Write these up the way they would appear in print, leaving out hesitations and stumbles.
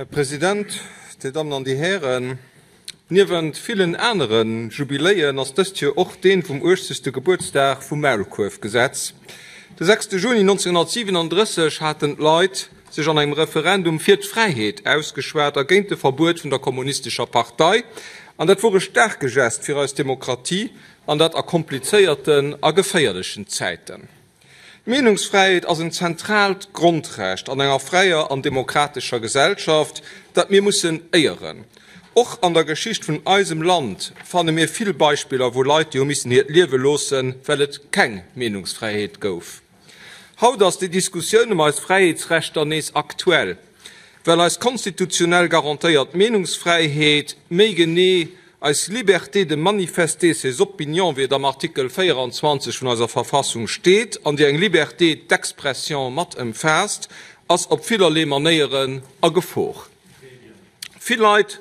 Här President, Dir Dammen an Dir Hären, niewent villen anere Jubiléien ass dëst Joer och deen vum 80. Gebuertsdag vum Maulkuerfgesetz. De 6 Juni 1937 haten d'Leit sech an engem Referendum fir d'Fräiheet ausgeschwat a géint de Verbuet vun der kommunistescher Partei. An dat wor e staarke Gest fir eis Demokratie, an dat a komplizéierten a geféierlechen Zäiten. D'Meenungsfräiheet ass en zentraalt Grondrecht an enger fräier an demokratescher Gesellschaft, dat mir mussen éieren. Och an der Geschicht vun eisem Land fanne mir vill Beispiller, wou Leit, déi hu missen hiert Liewe loossen, well et keng Meenungsfräiheet gouf. Haut ass déi Diskussioun ëm eis Fräiheetsrechter nees aktuell, well eis konstitutionell garantéiert Meenungsfräiheet, méi genee eis Liberté de manifester ses opinions, wéi et am Artikel 24 vun eiser Verfassung steet, an déi eng Liberté d'expression mat ëmfaasst, ass op villerlee Manéieren a Gefor. Vill Leit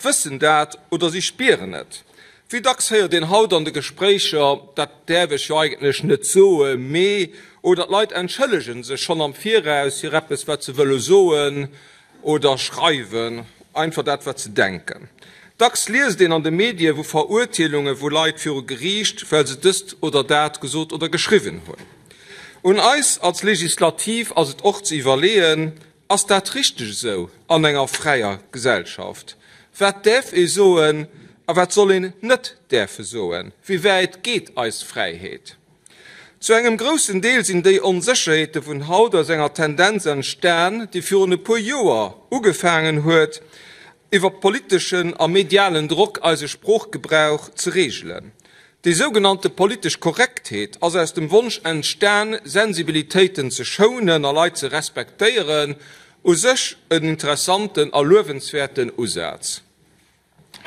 wëssen dat oder si spieren et. Wéi dacks héiert een haut an de Gespréicher, dat däerf ech jo eigentlech net soen, mee, oder d'Leit entschëllege sech schonn am Viraus fir eppes, wat se wëlle soen oder schreiwen, einfach dat, wat se denken. Dacks liest een an de Medie vu Verurteelunge vu Leit viru Geriicht, well se dëst oder dat gesot oder geschriwwen hunn. Un eis als Legislativ ass et och ze iwwerleeën, Ass dat richteg esou an enger fräier Gesellschaft? Wat däerf ee soen a wat soll een net däerfe soen? Wéi wäit geet eis Fräiheet? Zu engem groussen Deel sinn déi Onsécherheete vun haut aus enger Tendenz entstan, déi virun e puer Joer ugefaangen huet, iwwer politeschen a medialen Drock eise Sproochgebrauch ze reegelen. Déi sougenannte politesch Korrektheet ass aus dem Wonsch entstan, Sensibilitéiten ze schounen a Leit ze respektéieren, u sech en interessanten a luewenswäerten Usaz.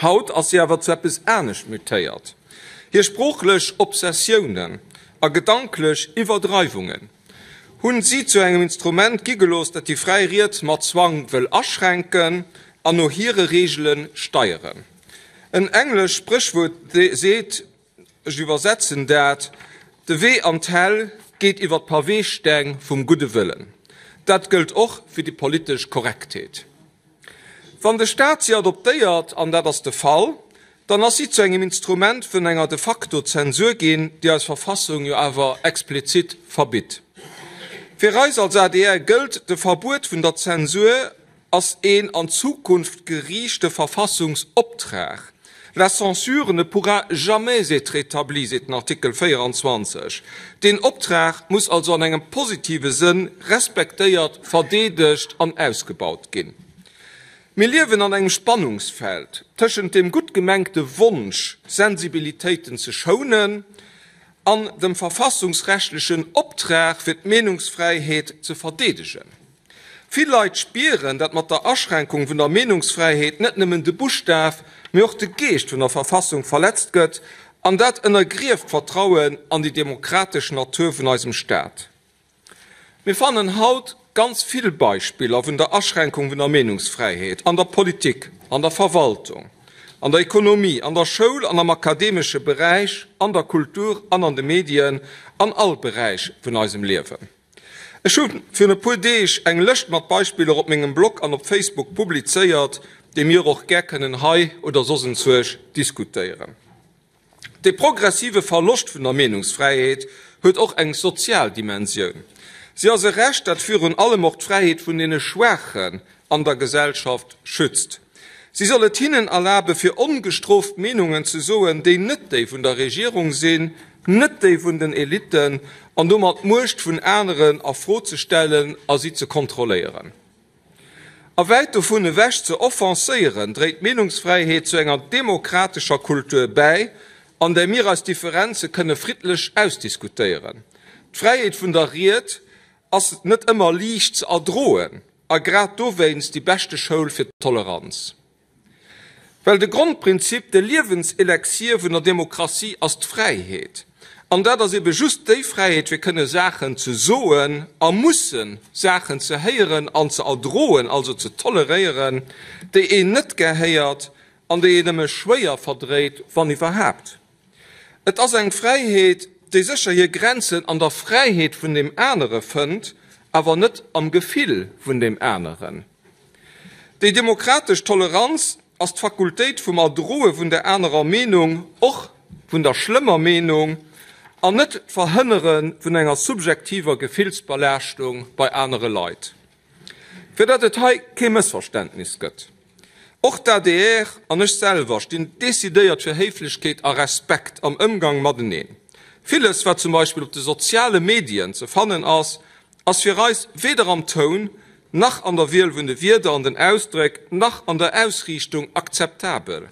Haut ass si awer zu eppes anescht mutéiert, hir sproochlech Obsessiounen a gedanklech Iwwerdreiwungen hunn si zu engem Instrument gi gelooss, dat déi fräi Ried mat Zwang wëll aschränken an no hire Reegele steieren. En englescht Spréchwuert seet, ech iwwersetzen dat, De Wee an d'Häll geet iwwer d'Paweesteng vum gudde Wëllen. Dat gëllt och fir déi politesch Korrektheet. Wann de Staat si adoptéiert, an dat ass de Fall, dann ass si zu engem Instrument vun enger de facto Zensur ginn, déi eis Verfassung jo awer explizit verbitt. Fir eis als adr gëllt, De Verbuet vun der Zensur ass een an d'Zukunft geriichte Verfassungsoptrag. La censure ne pourra jamais être établie, seet den Artikel 24. Deen Optrag muss also an engem positive Sënn respektéiert, verdeedegt an ausgebaut ginn. Mir liewen an engem Spannungsfeld tëschent dem gutt gemengte Wonsch, Sensibilitéiten ze schounen, an dem verfassungsrechtlechen Optrag, fir d'Meenungsfräiheet ze verdeedegen. Vill Leit spieren, datt mat der Aschränkung vun der Meenungsfräiheet net nëmmen de Buschtaf, mee och de Geescht vun der Verfassung verletzt gëtt, an dat ënnergrieft d'Vertrauen an déi demokratesch Natur vun eisem Staat. Mir fannen haut ganz vill Beispiller vun der Aschränkung vun der Meenungsfräiheet an der Politik, an der Verwaltung, an der Ekonomie, an der Schoul an am akademesche Beräich, an der Kultur an an de Medien, an all Beräich vun eisem Liewen. Ech hu virun e puer Deeg eng Lëscht mat Beispiller op mengem Blog an op Facebook publizéiert, déi mir och gär kënnen hei oder soss enzuerg diskutéieren. De progressive Verloscht vun der Meenungsfräiheet huet och eng sozial Dimensioun. Si ass e Recht, dat virun allem och d'Fräiheet vun deene Schwaachen an der Gesellschaft schützt. Si soll et hinnen erlabe fir ongestrooft Meenungen ze soen, déi net déi vun der Regierung sinn, net déi vun den Elitten, an domat d'Muecht vun aneren a Fro ze stellen a si ze kontrolléieren. A wäit dovun ewech ze offenséieren, dréit d'Meenungsfräiheet zu enger demokratescher Kultur bäi, an där mir eis Differenze kënne friddlech ausdiskutéieren. D'Fräiheet vun der Ried ass net ëmmer liicht ze erdroen, A grad dowéinst déi beschte Schoul fir d'Toleranz. Well de Grondprinzip, de Liewenselexier vun der Demokratie ass d'Fräiheet. An dat ass ebe just déi Fräiheet, fir kënne Saachen ze soen a musse Saachen ze héieren an ze erdroen, also ze toleréieren, déi een net gär héiert an déi een nëmme schwéier verdréit, wann iwwerhaapt. Et ass eng Fräiheet, déi sécher hir Grenzen an der Fräiheet vun deem anere fënnt, awer net am Gefill vun deem aneren. Déi demokratesch Toleranz ass d'Fakultéit vum Erdroe vun der anerer Meenung, och vun der schlëmmer Meenung, an net d'Verhënnere vun enger subjektiver Gefillsbelaaschtung bei anere Leit. Fir datt et hei kee Mëssverständnis gëtt, Och d'ADR an ech selwer stinn decidéiert fir Héiflechkeet a Respekt am Ëmgang mateneen. Villes, wat zum Beispill op de soziale Medien ze fannen ass, ass fir eis weder am Toun, nach an der Wiel vun de Wierder an den Ausdréck, nach an der Ausriichtung akzeptabel.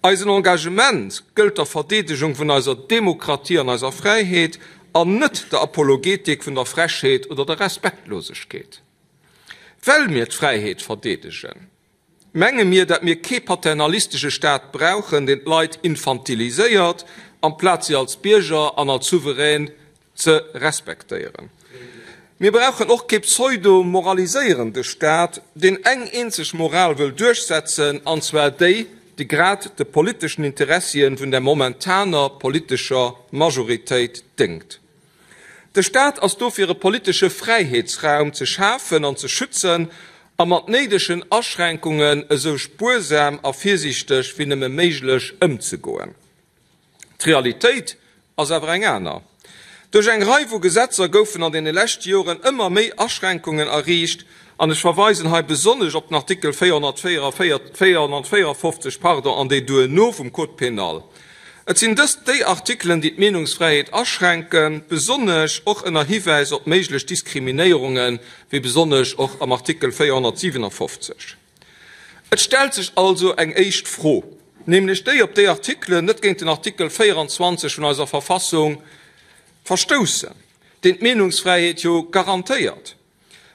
Eisen Engagement gëllt der Verdeedegung vun eiser Demokratie an eiser Fräiheet an net der Apologetik vun der Frechheet oder der Respektlosegkeet. Well mir d'Fräiheet verdeedegen, menge mir, dat mir kee paternalistesche Staat brauchen, deen d'Leit infantiliséiert, amplaz si als Bierger an als Souverän ze respektéieren. Mir brauchen och kee pseudo-moraliséierende Staat, deen eng eenzeg Moral wëll duerchsetzen, an zwar déi, déi grad de politeschen Interessien vun der momentaner politescher Majoritéit déngt. De Staat ass do fir e politesche Fräiheetsraum ze schafen an ze schützen a mat néidegen Aschränkungen esou spuersam a virsiichteg wéi nëmme méiglech ëmzegoen. D'Realitéit ass awer eng aner. Duerch eng Rei vu Gesetzer goufen an deene leschte Joren ëmmer méi Aschränkungen erriicht, an ech verweisen hei besonnesch op den Artikel 454 pardon, an déi duerno vum Code pénal. Et sinn dëst déi Artikelen, déi d'Meenungsfräiheet aschränken, besonnesch och ënner Hiwäis op méiglech Diskriminéierungen, wéi besonnesch och am Artikel 457. Et stellt sech also eng éischt Fro, nämlech déi, ob déi Artikelen net géint den Artikel 24 vun eiser Verfassung verstoussen, deen d'Meenungsfräiheet jo garantéiert.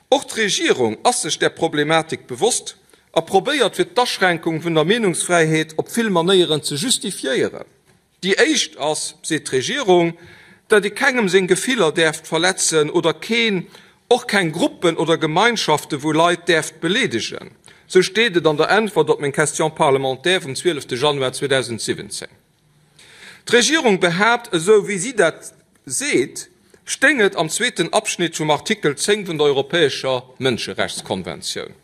Och d'Regierung ass sech där Problematik bewosst a probéiert, fir d'Aschränkung vun der Meenungsfräiheet op vill Manéieren ze justifiéieren. Déi éischt ass, seet d'Regierung, datt ee kengem seng Gefiller däerft verletzen oder keen, och keng Gruppen oder Gemeinschafte vu Leit däerft beleedegen. Sou steet et an der Äntwert op meng Question parlementaire vum 12 Januar 2017. D'Regierung behaapt, esou wéi si dat seet, stéing et am zweeten Abschnitt vum Artikel 10 vun der Europäescher Mënscherechtskonventioun.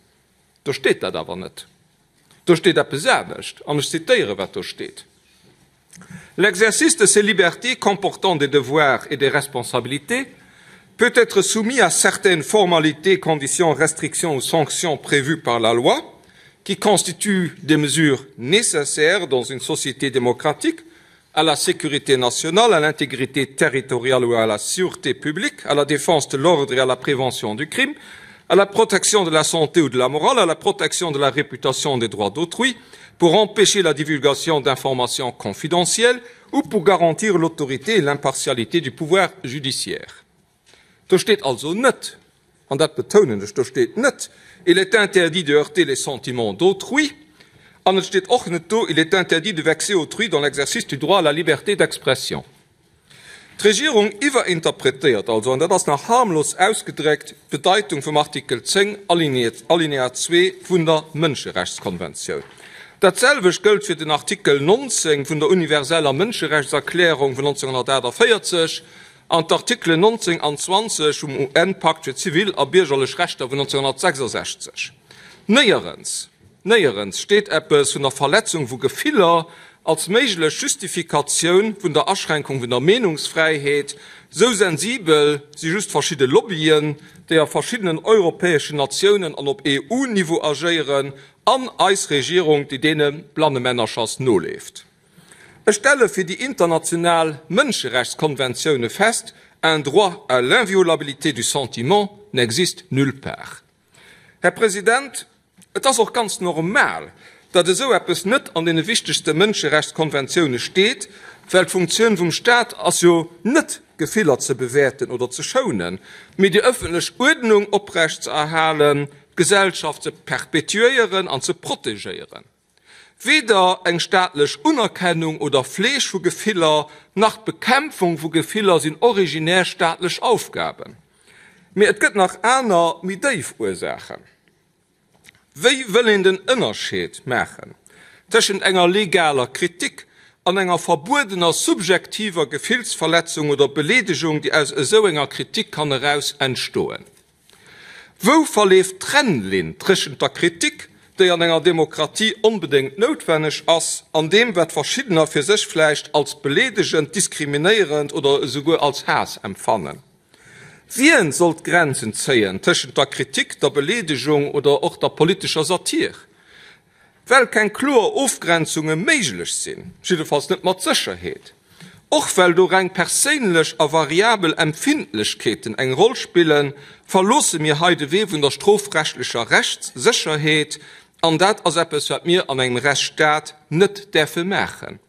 Do steet dat awer net. Do steet eppes anescht, an ech zitéiere wat do steet, L'exercice de ces libertés comportant des devoirs et des responsabilités peut être soumis à certaines formalités, conditions, restrictions ou sanctions prévues par la loi, qui constituent des mesures nécessaires dans une société démocratique à la sécurité nationale, à l'intégrité territoriale ou à la sûreté publique, à la défense de l'ordre et à la prévention du crime, à la protection de la santé ou de la morale, à la protection de la réputation des droits d'autrui, pour empêcher la divulgation d'informations confidentielles ou pour garantir l'autorité et l'impartialité du pouvoir judiciaire. Do steet also net, an dat betounen ech, do steet net, Il est interdit de heurter les sentiments d'autrui, an et steet och net do, Il est interdit de vexer autrui dans l'exercice du droit à la liberté d'expression. D'Regierung iwwerinterpretéiert also, an dat ass nach harmlos ausgedréckt, d'Bedeitung vum Artikel 10, Alinéa 2 vun der Mënscherechtskonventioun. Dat selwecht gëllt fir den Artikel 19 vun der universeller Mënscherechtserklärung vun 1948, an d'Artikelen 19 an 20 vum UN-Pakt fir zivil a biergerlech Rechter vun 1966. Néierens, néierens steet eppes vun der Verletzung vu Gefiller als méiglech Justifikatioun vun der Aschränkung vun der Meenungsfräiheet. Sou sensibel si just verschidde Lobbyen, déi a verschiddenen europäeschen Natiounen an op EU-Niveau agéieren, an eis Regierung, déi deene Blannemännerchers noleeft. Ech stelle fir déi international Mënscherechtskonventioune fest, Un droit à l'inviolabilité du sentiment n'existe nulle part. Här President, et ass och ganz normal, datt esou eppes net an deene wichtegste Mënscherechtskonventioune steet, well d'Funktioun vum Staat ass jo net, Gefiller ze bewäerten oder ze schounen, mee déi ëffentlech Uerdnung oprechtzeerhalen, d'Gesellschaft ze perpétuéieren an ze protegéieren. Weder eng staatlech Unerkennung oder Fleeg vu Gefiller, nach d'Bekämpfung vu Gefiller sinn originär staatlech Aufgaben. Mee et gëtt nach aner, méi déif Ursaachen. Wéi wëll een den Ënnerscheed maachen tëschent enger legaler Kritik an enger verbuedener subjektiver Gefillsverletzung oder Beleedegung, déi aus esou enger Kritik kann eraus entstoen? Wou verleeft d'Trennlinn tëschent der Kritik, déi an enger Demokratie onbedéngt noutwenneg ass, an deem, wat verschiddener fir sech vläicht als beleedegend, diskriminéierend oder esouguer als Haass empfannen. Wien soll d'Grenzen zéien tëschent der Kritik, der Beleedegung oder och der politescher Satir? Well keng kloer Ofgrenzunge méiglech sinn, jiddefalls net mat Sécherheet, och well do reng perséinlech a variabel Empfindlechkeeten eng Roll spillen, verloosse mir hei de Wee vun der strofrechtlecher Rechtssécherheet, an dat ass eppes, wat mir an engem Rechtsstaat net däerfe maachen.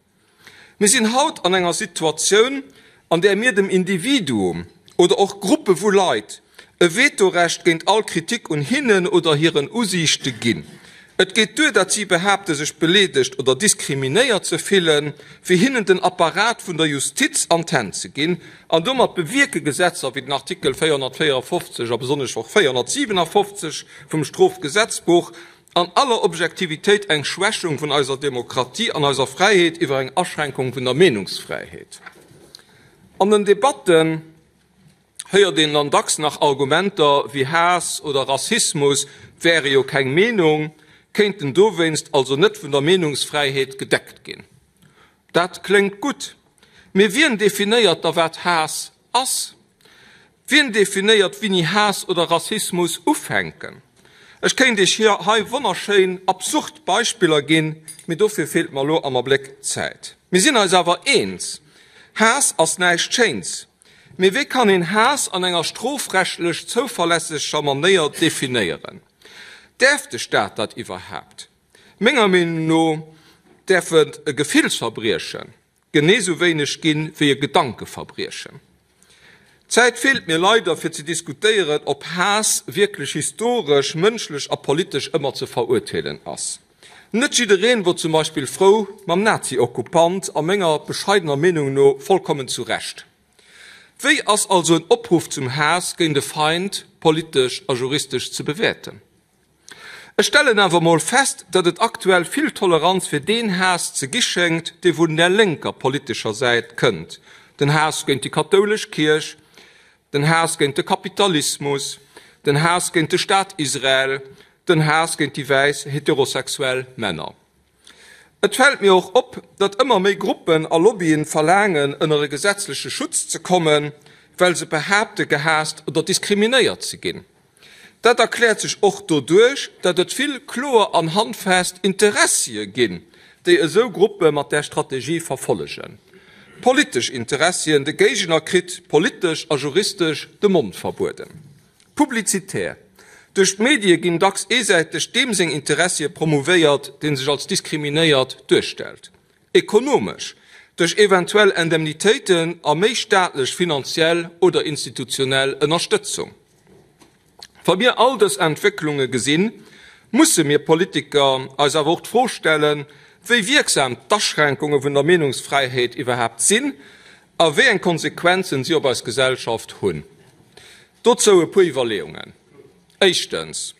Mir sinn haut an enger Situatioun, an där mir dem Individuum oder och Gruppe vu Leit e Vetorecht géint all Kritik un hinnen oder hiren Usiichte ginn. Et geet duer, datt si behaapte sech beleedegt oder diskriminéiert ze fillen, fir hinnen den Apparat vun der Justiz an d'Hänn ze ginn an domat bewierke Gesetzer wéi den Artikel 454 a besonnesch och 457 vum Strofgesetzbuch an aller Objektivitéit eng Schwächung vun eiser Demokratie an eiser Fräiheet iwwer eng Aschränkung vun der Meenungsfräiheet. An den Debatten héiert een dann dacks nach Argumenter wéi Haass oder Rassismus wäre jo keng Meenung, kéinten dowéinst also net vun der Meenungsfräiheet gedeckt ginn. Dat kléngt gutt, mee wien definéiert da wat Haass ass? Wien definéiert wini Haass oder Rassismus ufänken? Ech kéint Iech hei wonnerschéin absurd Beispiller ginn, mee dofir feelt mer elo am Abléck d'Zäit. Mir sinn eis awer eens, Haass ass näischt Schéins. Mee wéi kann een Haass an enger strofrechtlech zouverlässeger Manéier definéieren? Däerf de Staat dat iwwerhaapt? Menger Meenung no däerf et e Gefillsverbriechen genee sou wéineg ginn, wéi e Gedankeverbriechen. D'Zäit feelt mir leider, fir ze diskutéieren, ob Haass wierklech historesch, mënschlech a politesch ëmmer ze verurteelen ass. Net jiddereen wor zum Beispill frou mam Nazi-Okkupant, a menger bescheidener Meenung no vollkommen zu Recht. Wéi ass also en Opruff zum Haass géint e Feind politesch a juristesch ze bewäerten? Ech stellen awer mol fest, datt et aktuell vill Toleranz fir deen Haass ze gi schéngt, dee vun der lénker politescher Säit kënnt, den Haass géint déi kathoulesch Kierch, den Haass géint de Kapitalismus, den Haass géint de Staat Israel, den Haass géint déi wäiss heterosexuell Männer. Et fält mir och op, datt ëmmer méi Gruppen a Lobbyen verlaangen, ënner e gesetzleche Schutz ze kommen, well se behaapte gehaasst oder diskriminéiert ze ginn. Dat erkläert sech och doduerch, datt et vill kloer an handfest Interessie ginn, déi esou Gruppe mat där Strategie verfollegen. Politesch Interessien, de Géigner kritt politesch a juristesch de Mond verbueden. Publizitär, duerch d'Medie ginn dacks eesäiteg deem seng Interessie promouvéiert, dee sech als diskriminéiert duerstellt. Ekonomesch, duerch eventuell Indemnitéiten a méi staatlech finanziell oder institutionell Ënnerstëtzung. Wa mir all dës Entwécklunge gesinn, musse mir Politiker eis awer och d'Fro stellen, wéi wierksam d'Aschränkunge vun der Meenungsfräiheet iwwerhaapt sinn a wéi eng Konsequenzen si op eis Gesellschaft hunn. Dozou e puer Iwwerleeungen. Éischtens,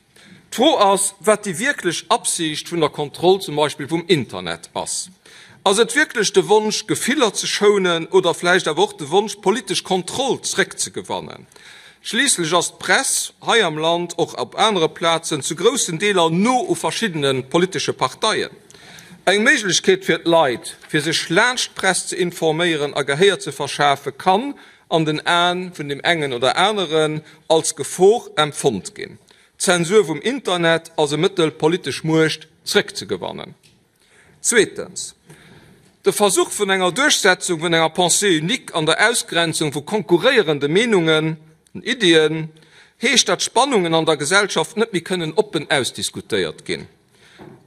D'Fro ass, wat déi wierklech Absicht vun der Kontroll zum Beispill vum Internet ass. Ass et wierklech de Wonsch, Gefiller ze schounen oder vläicht awer och de Wonsch, politesch Kontroll zréckzegewannen? Schliisslech ass d'Press hei am Land, och op anere Plazen, zu groussen Deeler no u verschiddene politesche Parteien. Eng Méiglechkeet fir d'Leit, fir sech laanscht d'Press ze informéieren a Gehéier ze verschafe kann an den Aen vun dem engen oder aneren als Gefor empfonnt ginn. D'Zensur vum Internet ass e Mëttel, politesch Muecht zréckzegewannen. Zweetens, de Versuch vun enger Duerchsetzung vun enger Pensée unique an der Ausgrenzung vu konkurréierende Meenungen an Iddien heescht, datt Spannungen an der Gesellschaft net méi kënnen oppen ausdiskutéiert ginn.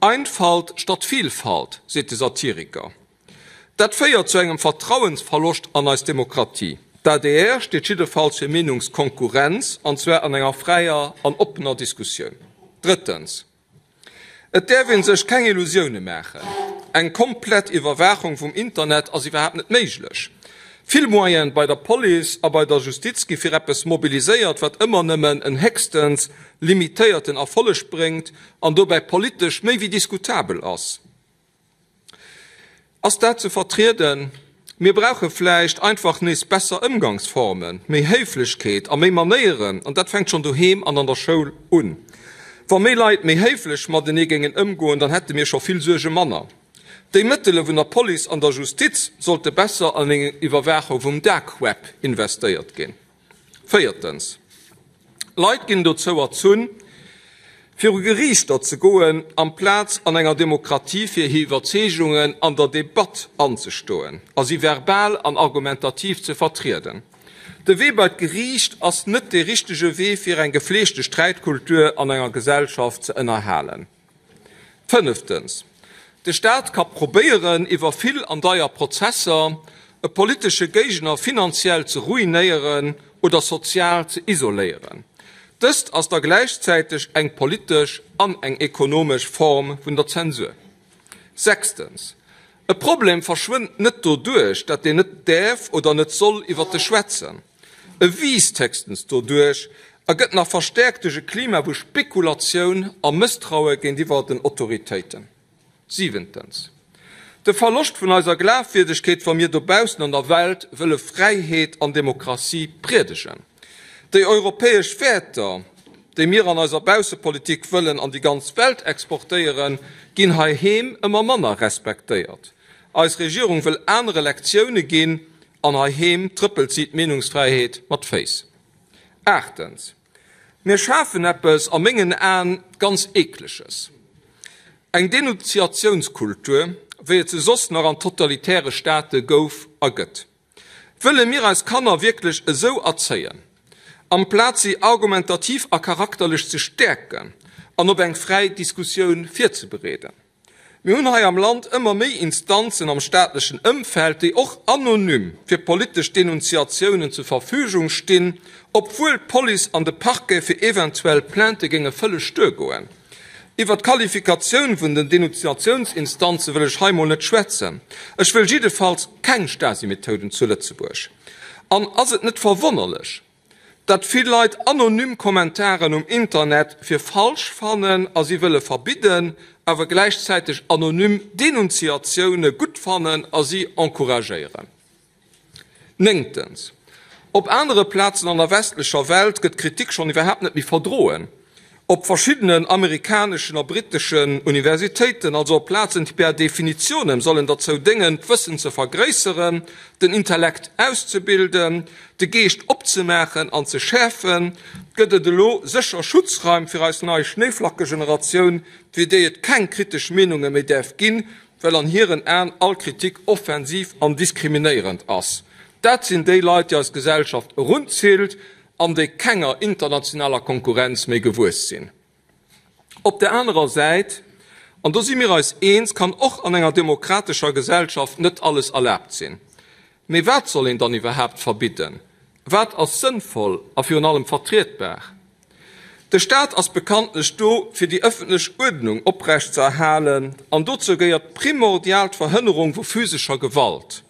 Einfalt statt Vielfalt, seet de Satiriker. Dat féiert zu engem Vertrauensverloscht an eis Demokratie. D'adr steet jiddefalls fir Meenungskonkurrenz, an zwar an enger fräier an oppener Diskussioun. Drëttens, Et däerf ee sech keng Illusioune maachen, Eng komplett Iwwerwaachung vum Internet ass iwwerhaapt net méiglech. Vill Moyene bei der Police a bei der Justiz gi fir eppes mobiliséiert, wat ëmmer nëmmen en héchstens limitéierten Erfolleg bréngt an dobäi politesch méi wéi diskutabel ass. Ass dat ze vertrieden? Mir brauche vläicht einfach nees besser Ëmgangsformen, méi Héiflechkeet a méi Manéieren, an dat fänkt schonn doheem an an der Schoul un. Wa méi Leit méi héiflech matenee géingen ëmgoen, dann hätte mir scho vill Suerge manner. Déi Mëttele vun der Police an der Justiz sollte besser an eng Iwwerwaachung vum Dark Web investéiert ginn. Véiertens, Leit ginn dozou erzunn, viru Geriichter ze goen, amplaz an enger Demokratie fir hir Iwwerzeegungen an der Debatt anzestoen a si verbal an argumentativ ze vertrieden. De Wee bei d'Geriicht ass net dee richtege Wee fir eng gefleegte Sträitkultur an enger Gesellschaft ze ënnerhalen. Fënneftens, De Staat ka probéieren, iwwer vill an deier Prozesser e politesche Géigner finanziell ze ruinéieren oder sozial ze isoléieren. Dëst ass da gläichzäiteg eng politesch an eng ekonomesch Form vun der Zensur. Sechstens, E Problem verschwënnt net doduerch, datt een net däerf oder net soll iwwert e schwätzen. E wiisst héchstens doduerch a gëtt nach verstäerkt duerch e Klima vu Spekulatioun a Mësstraue géintiwwer den Autoritéiten. Siwentens, de Verloscht vun eiser Glafwierdegkeet, wa mir dobaussen an der Welt wëlle Fräiheet an Demokratie priedegen. Déi europäesch Wäerter, déi mir an eiser Baussepolitik wëllen an déi ganz Welt exportéieren, ginn heiheem ëmmer manner respektéiert. Eis Regierung wëll anere Lektioune ginn, An heiheem trëppelt si d'Meenungsfräiheet mat Féiss. Aachtens, Mir schafen eppes a mengen Aen ganz Eekleges, eng Denunziatiounskultur, wéi et se soss nach an totalitäre Staate gouf a gëtt. Wëlle mir eis Kanner wierklech esou erzéien, amplaz si argumentativ a charakterlech ze stäerken an op eng fräi Diskussioun virzebereeden? Mir hunn hei am Land ëmmer méi Instanzen am staatlechen Ëmfeld, déi och anonym fir politesch Denunziatiounen zur Verfügung stinn, obwuel d'Police an de Parquet fir eventuell Plainte géinge vëlleg duergoen. Iwwer d'Qualifikatioun vun den Denunziatiounsinstanze wëll ech hei mol net schwätzen. Ech wëll jiddefalls keng Stasi-Methoden zu Lëtzebuerg. An ass et net verwonnerlech, Datt vill Leit anonym Kommentaren um Internet fir falsch fannen a si wëlle verbidden, awer gläichzäiteg anonym Denunziatioune gutt fannen a si encouragéieren. Néngtens, Op anere Plazen an der westlecher Welt gëtt Kritik schonn iwwerhaapt net méi verdroen. Op verschiddenen amerikaneschen a britteschen Universitéiten, also op Plazen, déi per definitionem sollen derzou déngen, d'Wëssen ze vergréisseren, den Intellekt auszebilden, de Geescht opzemaachen an ze schäerfen, gëtt et elo sécher Schutzraim fir eis nei Schnéiflackegeneratioun, fir déi et keng kritesch Meenunge méi däerf ginn, well an hiren Aen all Kritik offensiv an diskriminéierend ass. Dat sinn déi Leit, déi eis Gesellschaft erunzillt. an déi kenger internationaler Konkurrenz méi gewuess sinn. Op der anerer Säit, an do si mir eis eens, kann och an enger demokratescher Gesellschaft net alles erlaabt sinn. Mee wat soll een dann iwwerhaapt verbidden? Wat ass sënnvoll a virun allem vertrietbar? De Staat ass bekanntlech do, fir déi ëffentlech Uerdnung oprecht ze erhalen, an dozou gehéiert primordial d'Verhënnerung vu physescher Gewalt.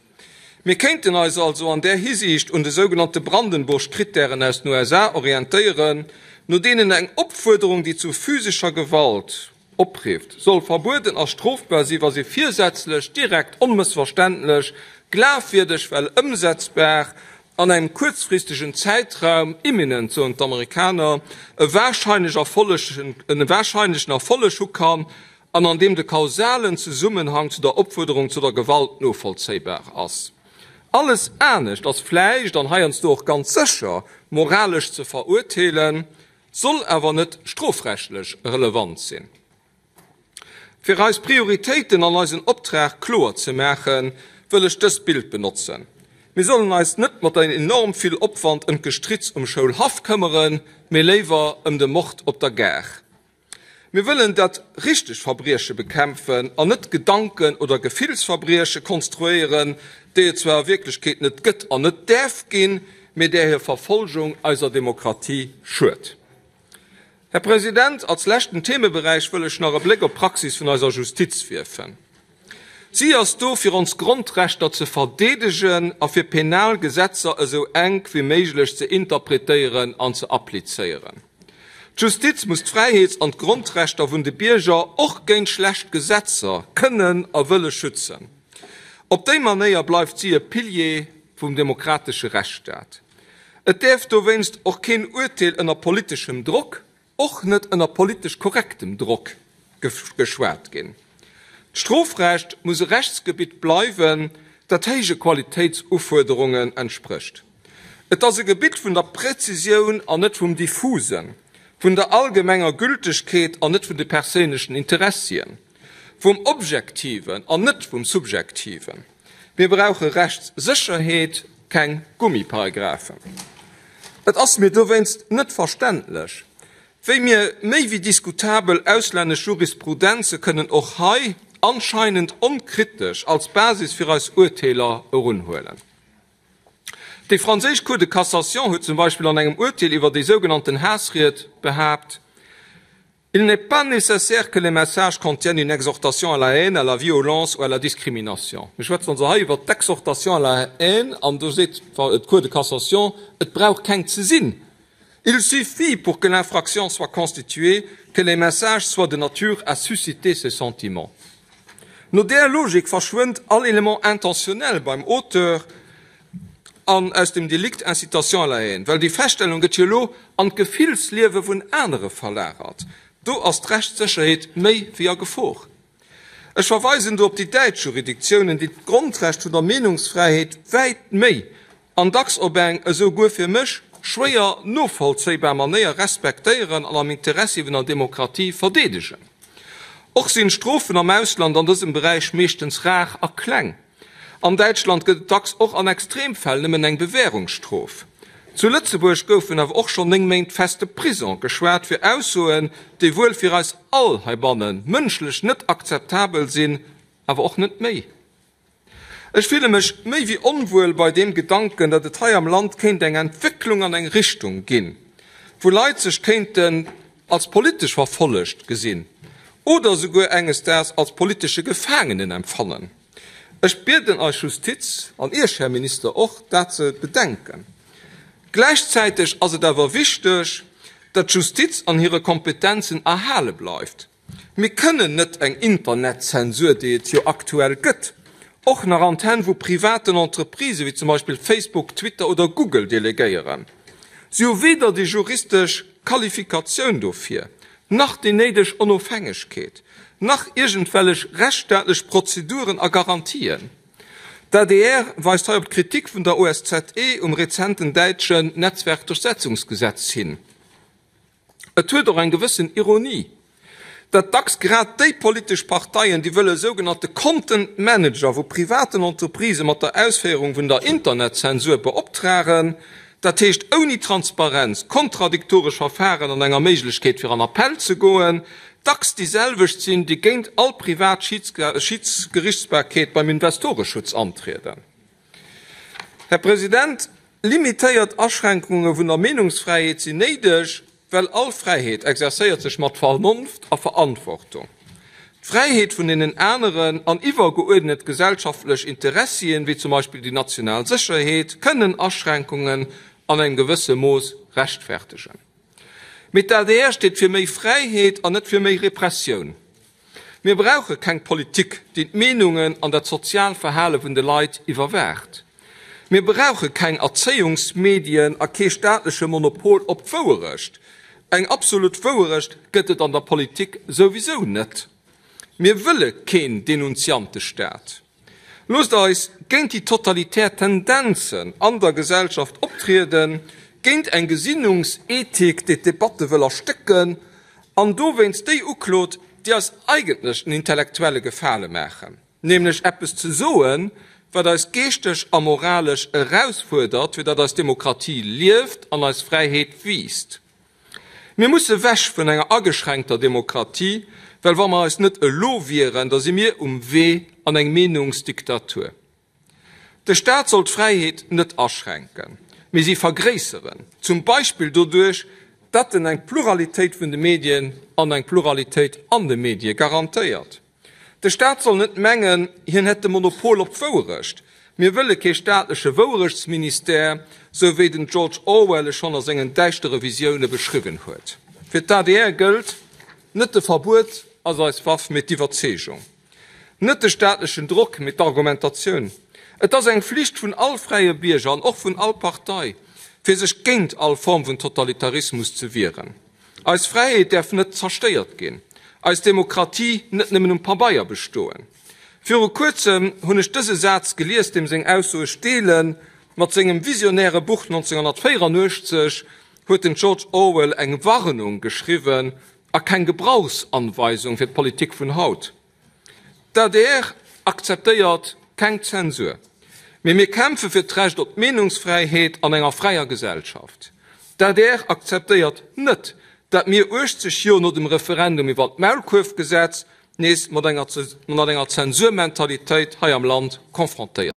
Mir kéinten eis also an där Hisiicht un de sougenannte Brandenburg-Krittären aus den USA orientéieren, no deenen eng Opfuerderung, déi zu physescher Gewalt oprifft, soll verbueden a strofbar si wa si virsätzlech, direkt, onmëssverständlech, glafwierdeg, well ëmsetzbar, an engem kuerzfristegen Zäitraum, imminent soen d'Amerikaner, e warscheinlech e warscheinlechen Erfolleg hu kann an an deem de kausalen Zesummenhang zu der Opfuerderung zu der Gewalt novollzéibar ass. Alles anescht ass vläicht, an heiansdo och ganz sécher, moralesch ze verurteelen, soll awer net strofrechtlech relevant sinn. Fir eis Prioritéiten an eisen Optrag kloer ze maachen, wëll ech dëst Bild benotzen, Mir sollen eis net mat enorm vill Opwand ëm d'Gestritts um Schoulhaff këmmeren, mee léiwer ëm de Mord op der Gare. Mir wëllen dat richtegt Verbrieche bekämpfen an net Gedanken oder Gefillsverbrieche konstruéieren, déi et zwar a Wierklechkeet net gëtt an net däerf ginn, mee där hir Verfolgung eiser Demokratie schued. Här President, als leschten Themeberäich wëll ech nach e Bléck op d'Praxis vun eiser Justiz wierfen. Si ass do, fir ons Grondrechter ze verdeedegen a fir penal Gesetzer esou enk wéi méiglech ze interpretéieren an ze applizéieren. D'Justiz muss d'Fräiheets an d'Grondrechter vun de Bierger och géint schlecht Gesetzer kënnen a wëlle schützen. Op déi Manéier bleift si e Pilier vum demokratesche Rechtsstaat. Et däerf dowéinst och keen Urteel ënner politeschem Drock. och net ënner politesch korrektem Drock geschwat ginn. D'Strofrecht muss e Rechtsgebitt bleiwen, dat héije Qualitéitsufuerderungen entsprécht. Et ass e Gebitt vun der Präzisioun an net vum Diffusen, vun der allgemenger Gültegkeet an net vun de perséinlechen Interessien, vum Objektiven an net vum Subjektiven. Mir brauche Rechtssécherheet, keng Gummiparagraphen. Et ass mir dowéinst net verständlech, wéi mir méi wéi diskutabel auslännesch Jurisprudenze kënnen och hei anscheinend onkritesch als Basis fir eis Urteeler erunhuelen. Déi franséisch Cour de cassation huet zum Beispill an engem Urteel iwwer déi sougenannten Haassried behaapt, Il n'est pas nécessaire que les messages contiennent une exhortation à la haine, à la violence ou à la discrimination. Mir schwätzen also hei iwwer d'Exhortation à la haine an do seet d'Cour de cassation, et brauch keng ze sinn. Il suffit pour que l'infraction soit constituée que les messages soient de nature à susciter ce sentiment. No där Logik verschwënnt all Element intentionnel beim Auteur an aus dem Delikt incitation à la haine, well déi Feststellung gëtt jo elo an d'Gefillsliewe vun anere verlagert. Do ass d'Rechtssécherheet méi wéi a Gefor. Ech verweisen do op déi däitsch Juridiktiounen, déi d'Grondrecht vun der Meenungsfräiheet wäit méi an dacks op eng esou guer fir mech schwéier novollzéibar Manéier respektéieren an am Interessi vun der Demokratie verdeedegen. Och sinn d'Strofen am Ausland an dësem Beräich meeschtens rar a kleng. An Däitschland gëtt et dacks och an Extremfäll nëmmen eng Bewährungsstrof. Zu Lëtzebuerg goufen awer och schonn 9 Méint feste Prison geschwat fir Aussoen, déi wuel fir eis all heibanne mënschlech net akzeptabel sinn, awer och net méi. Ech fille mech méi wéi onwuel bei deem Gedanken, datt et hei am Land kéint eng Entwécklung an eng Richtung ginn, wou Leit sech kéinten als politesch verfollegt gesinn oder esouguer enges Daags als politesche Gefaangenen empfannen. Ech bieden eis Justiz, an Iech, Här Minister, och, dat ze bedenken. Gläichzäiteg ass et awer wichteg, datt d'Justiz an hire Kompetenzen erhale bleift. Mir kënnen net eng Internetzensur, déi et jo aktuell gëtt, och nach an d'Hänn vu privaten Entreprisë wéi zum Beispill Facebook, Twitter oder Google delegéieren. Si hu weder déi juristesch Qualifikatioun dofir, nach déi néideg Onofhängegkeet, nach iergendwellech rechtsstaatlech Prozeduren a Garantien. D'adr weist hei op d'Kritik vun der OSZE um rezenten däitschen Netzwerkdurchsetzungsgesetz hin. Et huet och eng gewëssen Ironie, datt dacks grad déi politesch Parteien, déi wëlle sougenannte Content Manager vu privaten Entreprisë mat der Ausféierung vun der Internetzensur beoptragen, dat heescht ouni Transparenz, kontradiktoresch Verfahren an enger Méiglechkeet fir an Appell ze goen, dacks déi selwecht sinn, déi géint all privat Schiedsgerichtsbarkeet beim Investoreschutz antrieden. Här President, limitéiert Aschränkunge vun der Meenungsfräiheet sinn néideg, well all Fräiheet exercéiert sech mat Vernonft a Verantwortung. D'Fräiheet vun deenen aneren an iwwergeuerdnet gesellschaftlech Interessien, wéi zum Beispill déi national Sécherheet, kënnen Aschränkungen an engem gewësse Mooss rechtfertegen. Mee d'ADR steet fir méi Fräiheet an net fir méi Repressioun. Mir brauche keng Politik, déi d'Meenungen an dat sozial Verhale vun de Leit iwwerwaacht. Mir brauche keng Erzéiungsmedien a kee staatleche Monopol op d'Wouerecht. Eng absolut Wouerecht gëtt et an der Politik souwisou net. Mir wëlle keen Denunziantestaat. Loosst eis géint déi totalitär Tendenzen an der Gesellschaft optrieden, géint eng Gesinnungsethik, déi d'Debatte wëll erstécken an dowéinst déi uklot, déi eis eigentlech en intellektuelle Gefale maachen, nämlech eppes ze soen, wat eis geeschteg a moralesch erausfuerdert, fir datt eis Demokratie lieft an eis Fräiheet wiisst. Mir musse wech vun enger ageschränkter Demokratie, well wa mer eis net elo wieren, da si mir um Wee an eng Meenungsdiktatur. De Staat soll d'Fräiheet net aschränken, mee si vergréisseren, zum Beispill doduerch, datt en eng Pluralitéit vun de Medien an eng Pluralitéit an de Medie garantéiert. De Staat soll net mengen, hien hätt de Monopol op d'Wouerecht. Mir wëlle kee staatleche Wouerechtsministère, sou wéi den George Orwell e schonn a sengen däischtere Visioune beschriwwen huet. Fir d'ADR gëllt, Net de Verbuet ass eis Waff, mee d'Iwwerzeegung. Net de staatlechen Drock, mee d'Argumentatioun. Et ass eng Flicht vun all fräie Bierger an och vun all Partei, fir sech géint all Form vun Totalitarismus ze wieren. Eis Fräiheet däerf net zerstéiert ginn, eis Demokratie net nëmmen um Pabeier bestoen. Viru kuerzem hunn ech dëse Saz gelies, deem seng Ausso ech deelen, Mat sengem visionäre Buch 1984 huet den George Orwell eng Warnung geschriwwen a keng Gebrauchsanweisung fir d'Politik vun haut. D'adr akzeptéiert keng Zensur, mee mir kämpfe fir d'Recht op d'Meenungsfräiheet an enger fräier Gesellschaft. D'adr akzeptéiert net, dat mir 80 Joer no dem Referendum iwwer d'Maulkuerfgesetz nees mat enger Zensurmentalitéit hei am Land confrontéiert.